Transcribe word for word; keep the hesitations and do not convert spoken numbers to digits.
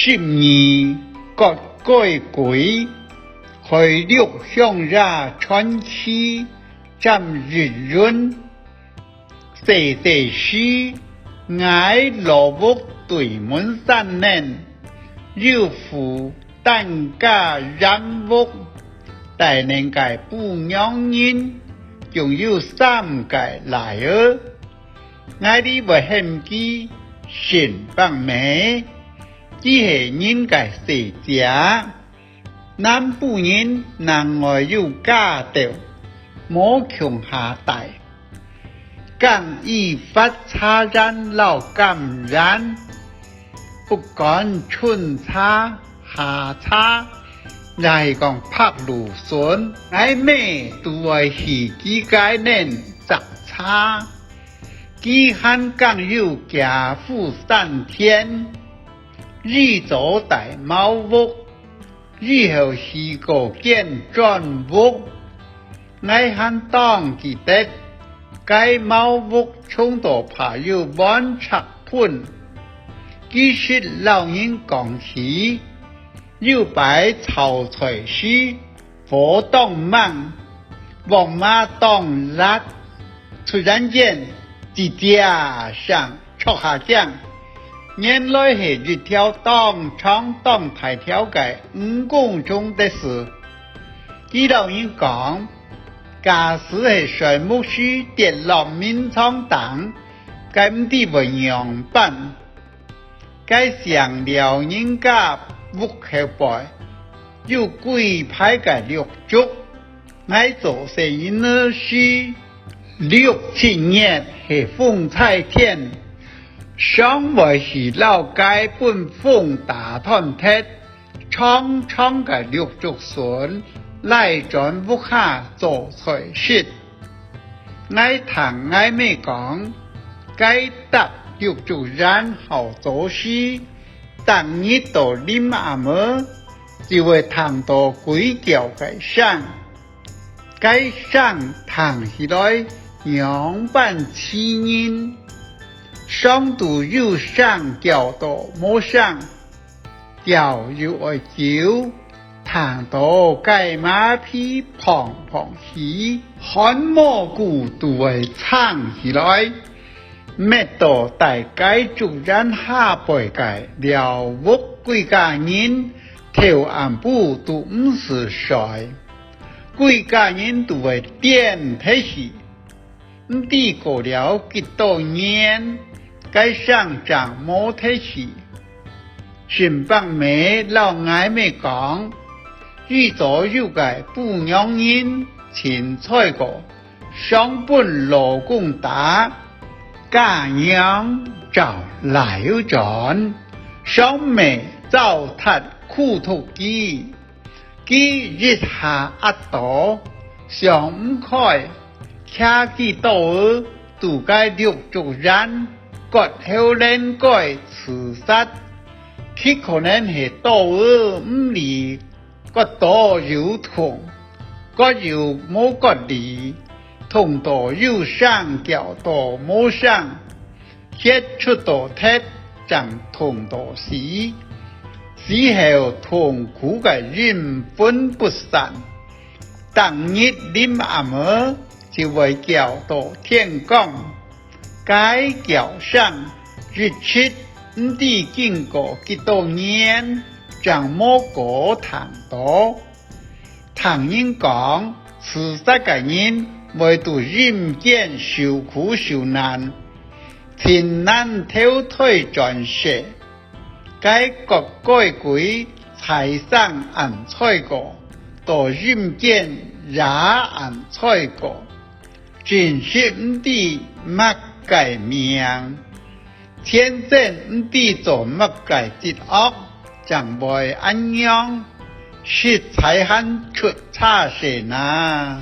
十二，割雞胿，海陸鄉野傳奇，詹益雲。細細時，𠊎老屋對門山頂，有戶單家圓屋，戴等个餔娘人，共有三個倈仔。 𠊎俚會喊佢承伯姆，佢係人个細姐。南部人另外有家頭，無共下戴。耕一發茶園摎柑園，不管春茶、夏茶，也係講白露筍，𠊎姆都會去佢該等摘茶。 佢還耕有幾戶山田，以早戴茅屋，以後起過間磚屋。𠊎還當記得，該茅屋衝到怕有滿尺寬。佢識摎人講起，有擺炒菜時， 火當猛，鑊嫲當辣，突然間，吱吱聲，著下驚。原來係一條當長當大條个蜈蚣蟲得事。佢摎人講，假使係睡目時跌落眠床頂，該毋知會仰般。 該姓廖人家屋後背，有幾排个綠竹。𠊎做細人仔時，六七月係風搓天，常會去摎該分風打斷忒，長長个綠竹筍，拉轉屋下做菜食。 𠊎聽𠊎姆講，該搭綠竹園好做時，逐日到臨暗仔，就會聽到鬼叫个聲。該聲聽起來仰般刺人，常都有聲叫到無聲， 噭又愛噭，聽到雞嫲皮膨膨起，汗毛菇都會撐起來。搣到戴該竹園下背个廖屋歸家人，頭暗晡都毋使睡。歸家人都會癲忒去。 毋知過了幾多年，該聲正無忒去。承伯姆摎𠊎姆講，以早有個餔娘人盡衰過，常分老公打，家娘照倈仔轉，常罵糟蹋苦毒佢。 佢一下閼到，想毋開，擎佢刀仔，佇該綠竹園割喉嗹蓋自殺。佢可能係刀仔毋利，割到又痛，割又無割利，痛到有聲，噭到無聲， 血出到忒，正痛到死。死後痛苦个陰魂不散，逐日臨暗仔就會噭到天光。該噭聲一直毋知經過幾多年，正無過聽到。 聽人講，自殺个人會佇陰間受苦受難，盡難投胎轉世。該割雞胿、搓生恁衰過，到陰間也恁衰過，真實毋知麼个命。 前生毋知做麼个積惡，正會恁樣，實在還出差勢哪！